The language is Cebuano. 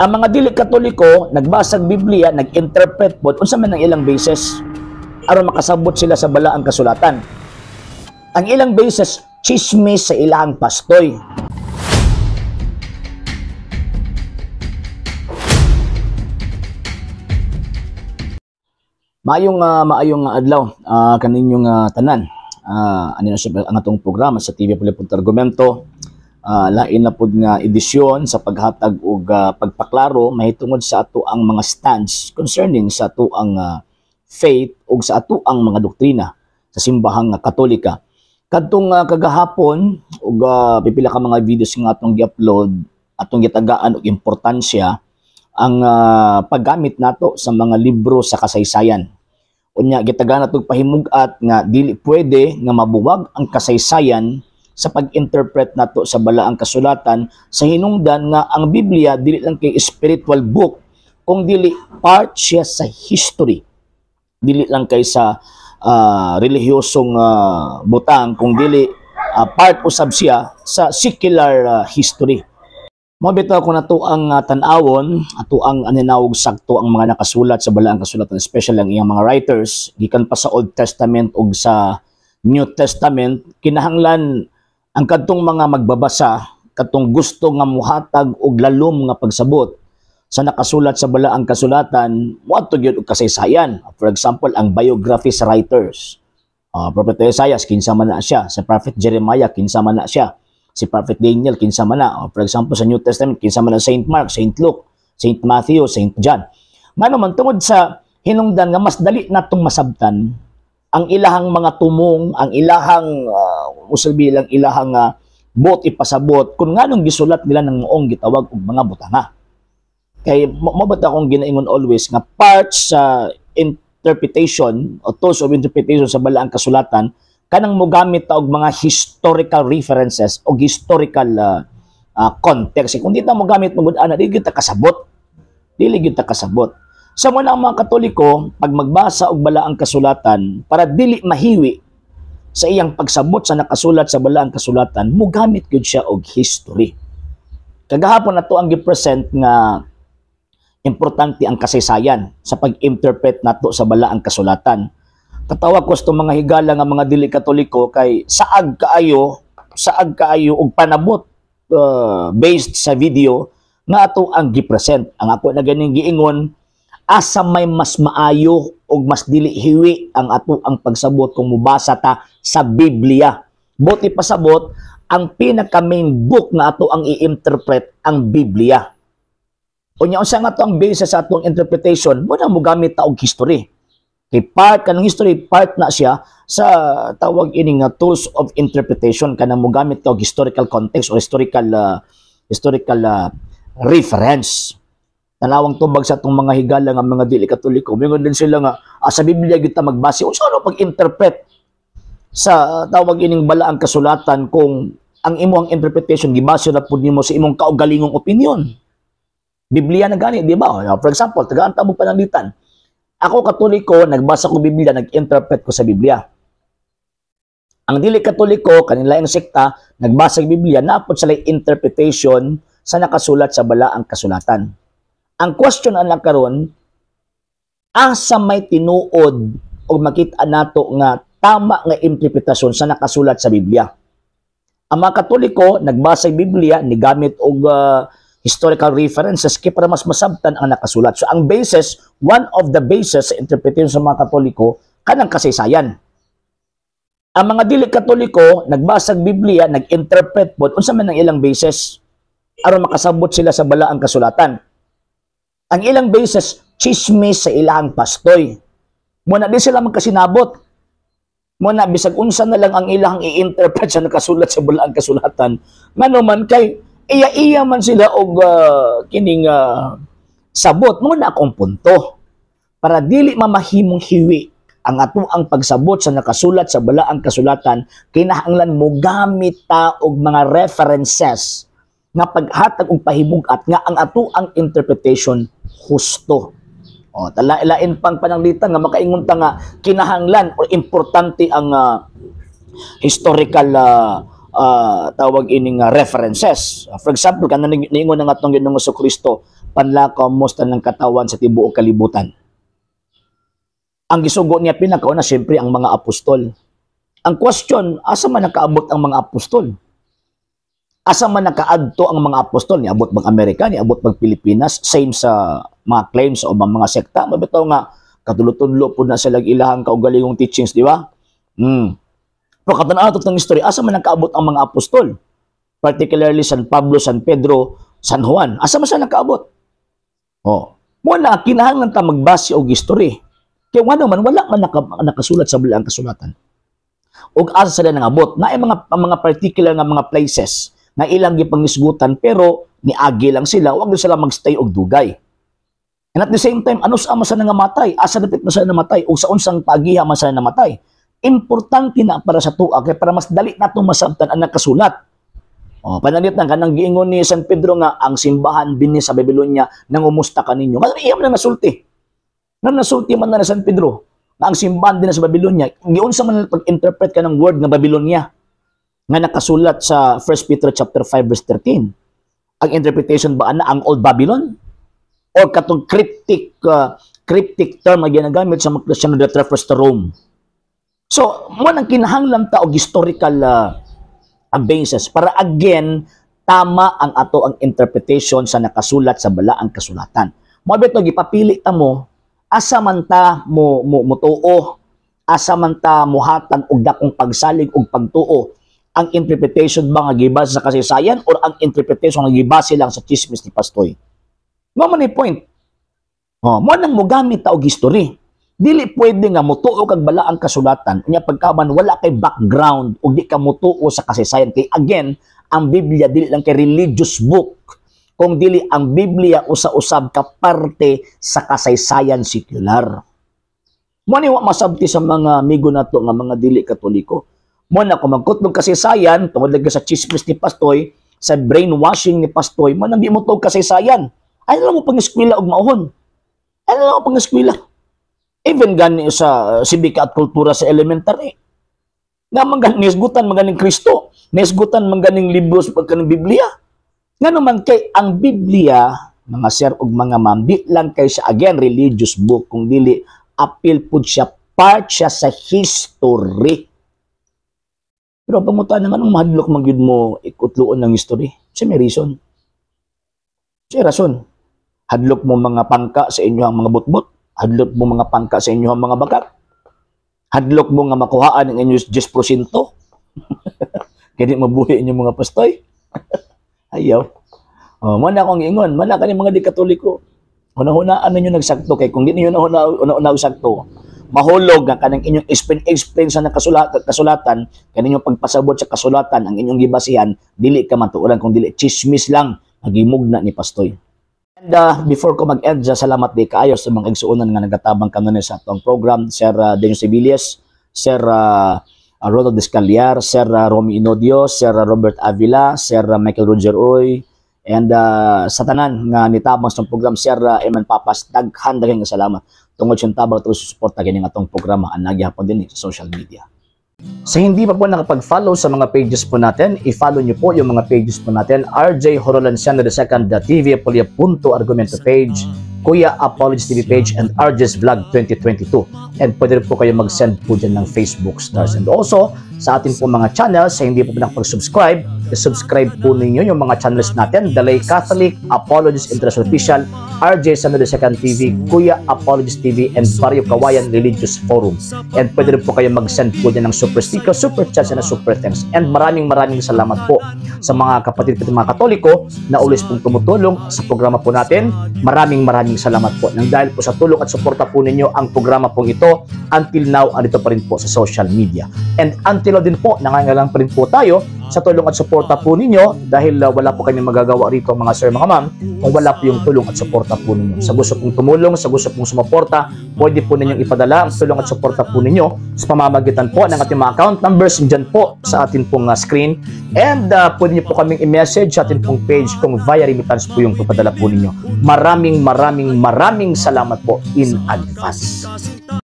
Ang mga dili Katoliko nagbasag Biblia, nag-interpret pod, unsa man ang ilang basis aron makasabot sila sa balaang kasulatan? Ang ilang basis, chismis sa ilang pastoy. Maayong adlaw kaninyong tanan. Ano na siya ang atong programa sa TV Pulipot Argumento. Lain na pud nga edisyon sa paghatag og pagpaklaro mahitungod sa ato ang mga stands concerning sa ato ang faith ug sa ato ang mga doktrina sa simbahang Katolika. Kadtong kagahapon ug pipila ka mga videos nga atong gi-upload, atong gitagaan og importansya ang paggamit nato sa mga libro sa kasaysayan. Unya gitagaan nato pahimug-at nga dili pwede nga mabuwag ang kasaysayan sa pag-interpret nato sa balaang kasulatan sa hinungdan nga ang Biblia dili lang kay spiritual book kung dili part siya sa history. Dili lang kay sa relihiyosong butang kung dili part usab siya sa secular history. Mao bitaw ko nato ang tan-awon, ato ang aninawog sakto ang mga nakasulat sa balaang kasulatan, especially ang iyang mga writers gikan pa sa Old Testament ug sa New Testament. Kinahanglan ang kadtong mga magbabasa, kadtong gusto nga muhatag og lalom nga pagsabot sa nakasulat sa balaang kasulatan, moadto gyud og kasaysayan. For example, ang biography sa writers. Prophet Isaiah, kinsa man na siya. Sa Prophet Jeremiah, kinsa man na siya. Si Prophet Daniel, kinsa man na. For example, sa New Testament, kinsa man na Saint Mark, Saint Luke, Saint Matthew, Saint John. Ngano man tungod sa hinungdan nga mas dali natong masabtan ang ilahang mga tumong, ang ilahang usul bilang ilahang buot ipasabot kung nganong gisulat nila ng moong gitawag og mga butanga. Kay mo ba akong ginaingon always nga parts sa interpretation o tools of interpretation sa balaang kasulatan kanang mogamit ta og mga historical references o historical context. Kung di ta mogamit magud ana, di gyud ta kasabot. Dili gyud ta kasabot. Sa mga ang mga Katoliko, pag magbasa og balaang kasulatan, para dili mahiwi sa iyang pagsabot sa nakasulat sa balaang kasulatan, mogamit gyud siya og history. Kagahapon nato ang gi-present nga importante ang kasaysayan sa pag-interpret nato sa balaang kasulatan. Katawa ko sa mga higala nga mga dili Katoliko kay saag kaayo og panabot based sa video nga ato ang gi-present. Ang ako na ganing giingon, asa may mas maayo og mas dili hiwi ang ato ang pagsabot kung mubasa ta sa Biblia. Buti pasabot, ang pinaka main book nga ato ang i-interpret ang Biblia. Unya unsa nga ato ang basis sa atong interpretation, mo na mogamit ta og history. Kay part kanang history, part na siya sa tawag ini nga tools of interpretation, kanang mogamit ka og historical context or historical reference. Tanawang tubag sa atong mga higala nga mga dili Katoliko, mingon din sila nga sa Biblia gyud ta magbase. Unsa ano pag-interpret sa tawag ining balaang kasulatan kung ang imong interpretation gibase na pud nimo sa imong kaugalingong opinion? Biblia na gani, di ba? For example, tagaan ta mo pananglitan. Ako Katoliko, nagbasa ko Biblia, nag-interpret ko sa Biblia. Ang dili Katoliko, kanila ang sekta, nagbasa og Biblia, napod sila interpretation sa nakasulat sa balaang kasulatan. Ang question ang karon, asa may tinuod o makita nato nga tama nga interpretasyon sa nakasulat sa Biblia? Ang mga Katoliko, nagbasa og Biblia, nigamit og historical references kay para mas masabtan ang nakasulat. So ang basis, one of the basis sa interpretation sa mga Katoliko, kanang kasaysayan. Ang mga dili Katoliko, nagbasa og Biblia, nag-interpret pod, unsa man ang ilang basis aron makasabot sila sa balaang kasulatan? Ang ilang basis, chismis sa ilang pastoy. Muna di sila magkasinabot. Muna bisag unsa na lang ang ilang i-interpret sa nakasulat sa balaang kasulatan. Ngano man kay iya-iya man sila og kining sabot. Muna akong punto. Para dili mamahimong hiwi ang ato ang pagsabot sa nakasulat sa balaang kasulatan, kinahanglan mo gamit ta og mga references nga paghatag og pahibug-at nga ang ato ang interpretation husto. O, tala-ilain pang pananglitan nga makaingon ta nga kinahanglan o importante ang historical tawag ining references. For example, kanang niingon ng atong Ginoong Kristo, "Panlakaw mo sa tanang katawan sa tibuok kalibutan." Ang gisugo niya pinakauna, siyempre, ang mga apostol. Ang question, asa man nakaabot ang mga apostol? Asa man nakaadto ang mga apostol? Niabot bang Amerika? Niabot bang Pilipinas? Same sa mga claims sa ubang mga sekta. Mabitaw nga, katulot-tudlo po na sila ilahang kaugalingong teachings, di ba? Pero katanaw ng history, asa man nakaabot ang mga apostol? Particularly San Pablo, San Pedro, San Juan. Asa man sila nakaabot? Oh. Mo na kinahanglan ta magbase og history. Kay ngano man wala man nakasulat sa balaang kasulatan og asa sila nangabot. Naay mga particular nga mga places nga ilang gipangisgutan, pero niagi lang sila, wag sila magstay og dugay. And at the same time, ano sa man sila nangamatay? Asa dapit man sila namatay? O sa unsang pagiha man sila namatay? Importante na para sa tua kay para mas dali natong masabtan ang nakasulat. Oh, panalit nang kanang giingon ni San Pedro nga ang simbahan dinhi sa Babylonia nangumusta kaninyo. Nga iya man na nasulti. Nga nasulti man na ni San Pedro nga ang simbahan dinhi sa Babylonia, giunsa man pag-interpret ka ng word nga Babylonia nga nakasulat sa 1 Peter chapter 5 verse 13? Ang interpretation ba ana ang Old Babylon? Or katong cryptic term nga ginagamit sa mga Kristiyano that refers to Rome? So, mo nang kinahanglan ta og historical basis para again tama ang ato ang interpretation sa nakasulat sa balaang kasulatan. Mo bitaw gipapili ta mo asa man ta mo motuo, asa man ta mohatag og dakong pagsalig og pagtuo, ang interpretation ba nga gibase sa kasaysayan or ang interpretation nga gibase lang sa chismis ni Pastoy. Mo man ni point. Oh, mo nang mogamit ta og history. Dili pwede nga motuo kag balaang kasulatan unya pagkaman wala kay background ug di ka motuo sa kasaysayan, kay again, ang Biblia dili lang kay religious book, kung dili ang Biblia usa-usab ka parte sa kasaysayan secular. Mo ni wa masabti sa mga amigo nato nga mga dili Katoliko. Mo na kung magkutlog kasaysayan tungod lagi sa chismis ni Pastoy, sa brainwashing ni Pastoy, mo nang di mo tuog kasaysayan. Ay lang mo pang-eskwela og mauhon. Ay lang mo pang-eskwela. Even gani sa sibika at kultura sa elementary. Nga man gani nisgutan man ganing Kristo, nisgutan man ganing libro sa pagkaning Biblia. Ngano man kay ang Biblia, mga sir ug mga ma'am, di lang kay siya again religious book, kung dili apil pud siya, part siya sa history. Pero ang pangutana nga, nganong mahadlok man gyud mo ikutluon ng history? Sa may reason. Sa rason. Hadlok mo mga pangka sa inyo ang mga butbut. Hadlok mo mga pangka sa inyo ang mga bakak. Hadlok mo nga makuhaan ang inyong 10%. Kaya di mabuhi inyong mga pastoy. Ayaw. Oh, mana akong ingon, mana kani mga di Katoliko. Hunahunaan ninyo nagsakto kay kung di ninyo nahuna sakto, mahulog ang kanang inyong explain explain sa kasulatan, kaninyong pagpasabot sa kasulatan, ang inyong gibasihan, dili ka matuoran kung dili chismis lang nagimugna ni Pastoy. And before ko mag-end, salamat di kaayo sa mga igsuonan nga nagatabang kanunay sa atong program, Sir Denyo Sibilles, Sir Ronald Descaliar, Sir Romy Inodio, Sir Robert Avila, Sir Michael Roger Uy, and sa tanan nga nitabang sa program, Sir Eman Papas, daghan daghang salamat tungod sa tabang at suporta kini atong programa ang nagyapon din sa social media. Sa hindi pa po nakapag-follow sa mga pages po natin, i-follow nyo po yung mga pages po natin: RJ Horolanciano II, TV Apolia Punto Argumento page, Kuya Apologies TV page, and RJ's Vlog 2022. And pwede rin po kayo mag-send po dyan ng Facebook stars. And also, sa ating po mga channels, sa hindi po nakapag-subscribe, i-subscribe po ninyo yung mga channels natin: The Lay Catholic, Apologies International Official, RJ Samuel II TV, Kuya Apologies TV, and Barrio Kawayan Religious Forum. And pwede rin po kayo mag-send po dyan ng super sticker, super chats, and super thanks. And maraming maraming salamat po sa mga kapatid ko, mga Katoliko na always pong tumutulong sa programa po natin. Maraming maraming salamat po. Nang dahil po sa tulong at suporta po ninyo, ang programa pong ito until now andito pa rin po sa social media. And until now din po, nangangailangan pa rin po tayo sa tulong at suporta po ninyo dahil wala po kami magagawa rito, mga sir, mga ma'am, kung wala po yung tulong at suporta po ninyo. Sa gusto pong tumulong, sa gusto pong sumuporta, pwede po ninyong ipadala ang tulong at suporta po ninyo sa pamamagitan po ng ating mga account numbers dyan po sa atin pong screen. And pwede niyo po kaming i-message sa atin pong page kung via remittance po yung papadala po ninyo. Maraming maraming maraming salamat po in advance.